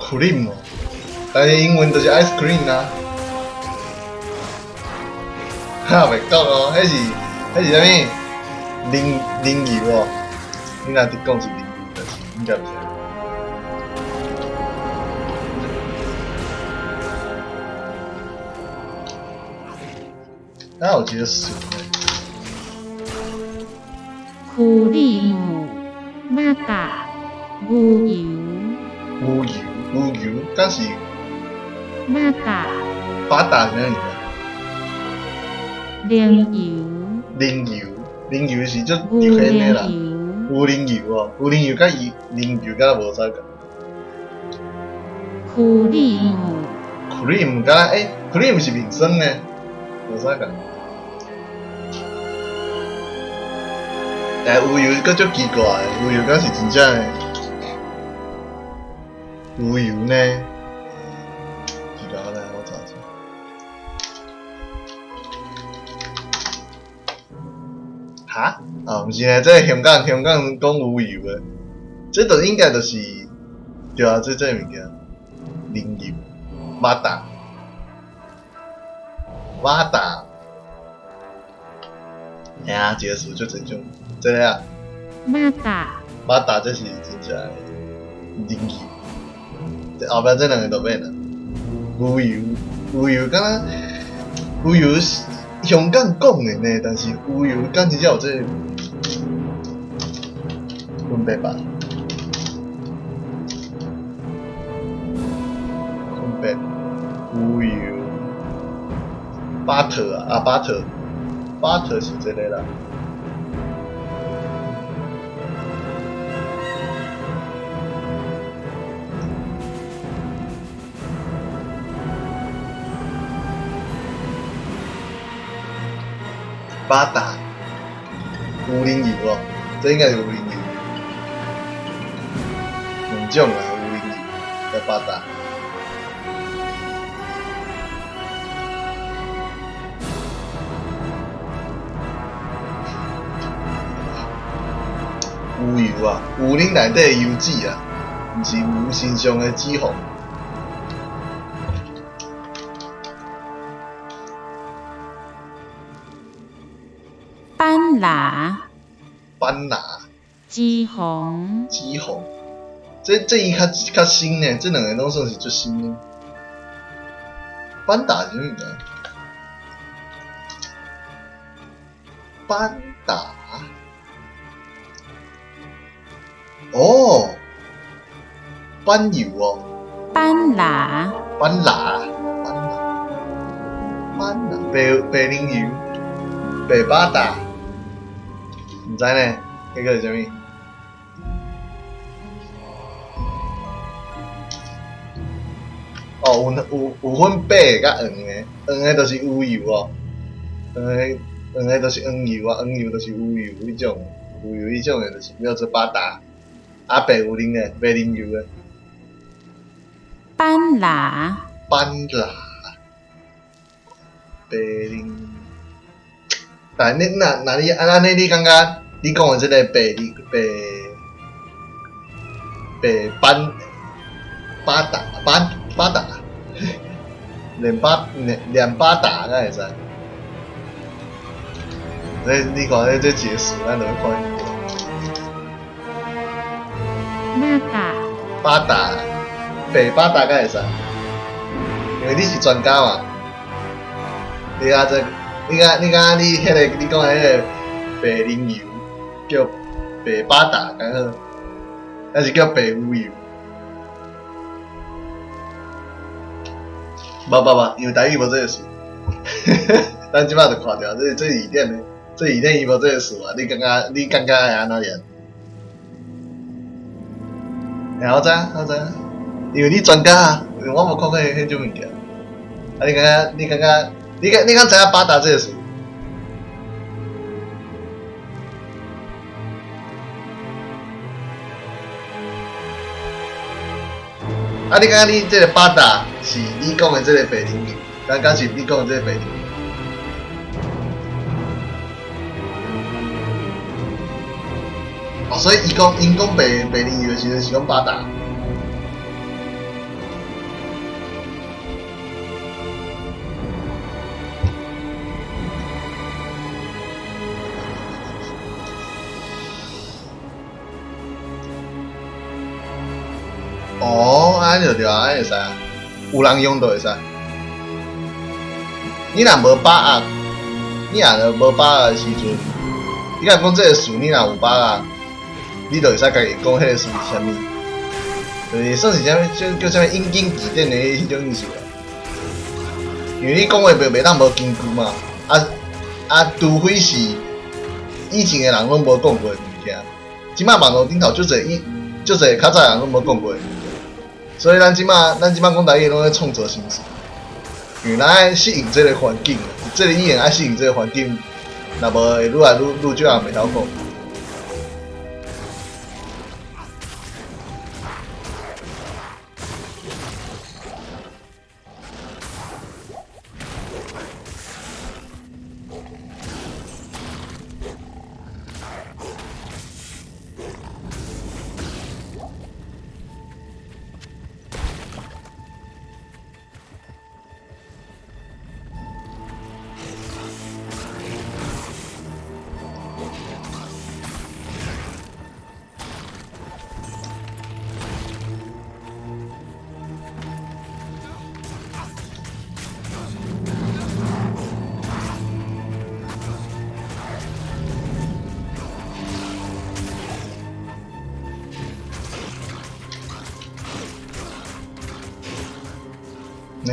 cream 哦，但是英文就是 ice cream 啊。哈，袂講哦，彼是啥物？奶奶油哦，你若直講是奶油，但是應該毋是。哪有這個詞呢？庫里姆、馬達、牛油、牛油、牛油，敢是馬達、巴達是啥物物奶油、奶油，奶油是足牛流行的啦。奶油、牛奶油哦，牛奶油佮伊奶油敢若無啥仝。庫里姆、 cream 敢若欸，cream 是面霜呢，無啥仝。但牛油閣足奇怪的，牛油敢是真正的牛油呢？是啥呢？我查者。哈？啊，毋是呢，這個香港講牛油的，這就應該就是，對啊，這個物件，奶油，馬達，馬達，嘿啊，一個詞足濟種，這個啊，馬達、馬達這是真正的奶油，這後壁這兩個就免啦。牛油，牛油敢若牛油是香港講的呢，但是牛油敢真正有這個分別吧？分別牛油，butter 啊，啊 butter，butter 是這個啦。巴達，牛奶油哦，這應該是牛奶油，兩種啊，牛奶油佮巴達。牛油啊，牛奶內底的油脂啊，毋是牛身上的脂肪。班拿、班拿、脂肪、脂肪，這伊較新呢，這兩個攏算是足新的。班達是啥物件？班達？哦，班油哦。班拿、班拿、班拿、班拿，白白奶油，白巴達，毋知呢，彼個是啥物？哦，有分白的佮黃的，黃的就是牛油哦，黃的就是黃油啊，黃油就是牛油彼種，牛油彼種的就是叫做巴達，啊白牛奶的，白奶油的。班拿、班拿，白奶，但你若你按呢，你感覺你講的這個白白白班巴達班巴達，連巴達敢會使？你看這一個詞，咱就看。馬達、巴達，白巴達敢會使？因為你是專家嘛，你啊這，你敢你彼個你講的彼個白奶油叫白巴達敢好？還是叫白牛油？無無無，因為台語無這個詞。咱這擺就看著，這字典的，這字典伊無這個詞啊！你感覺會按怎念？欸，我知我知，因為你專家啊，因為我無看過彼種物件。啊，你感覺你敢知影巴達這個詞？啊，你感覺你這個巴達是你講的這個白奶油，敢是你講的這個白奶油？哦，所以伊講𪜶講白奶油的時陣是講巴達。哦，按呢就對啊，按呢會使啊，有人用就會使。你若無把握，你若無把握的時陣，你若講這个詞，你若有把握，你就會使家己講彼个詞是啥物，就是算是啥物，叫啥物引經據典的彼種意思啦。因為你講話袂當無根據嘛，啊啊，除非是以前的人攏無講過的物件，這擺網路頂頭足濟以足濟較早人攏無講過的物件，所以咱這擺講台語攏咧創造新詞，因為咱愛適應這个環境，這个語言愛適應這个環境，若無會愈來愈愈少人袂曉講。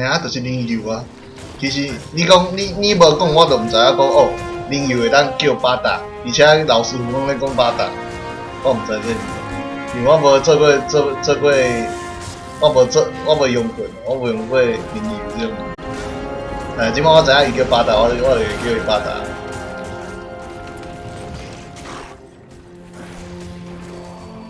爾，就是奶油啊。其實你講你無講，我就毋知影講哦，奶油會當叫巴達，而且老師傅攏咧講巴達，我毋知這個，因為我無做過做過，我無用過奶油這種。哎，這擺我知影伊叫巴達，我就會叫伊巴達。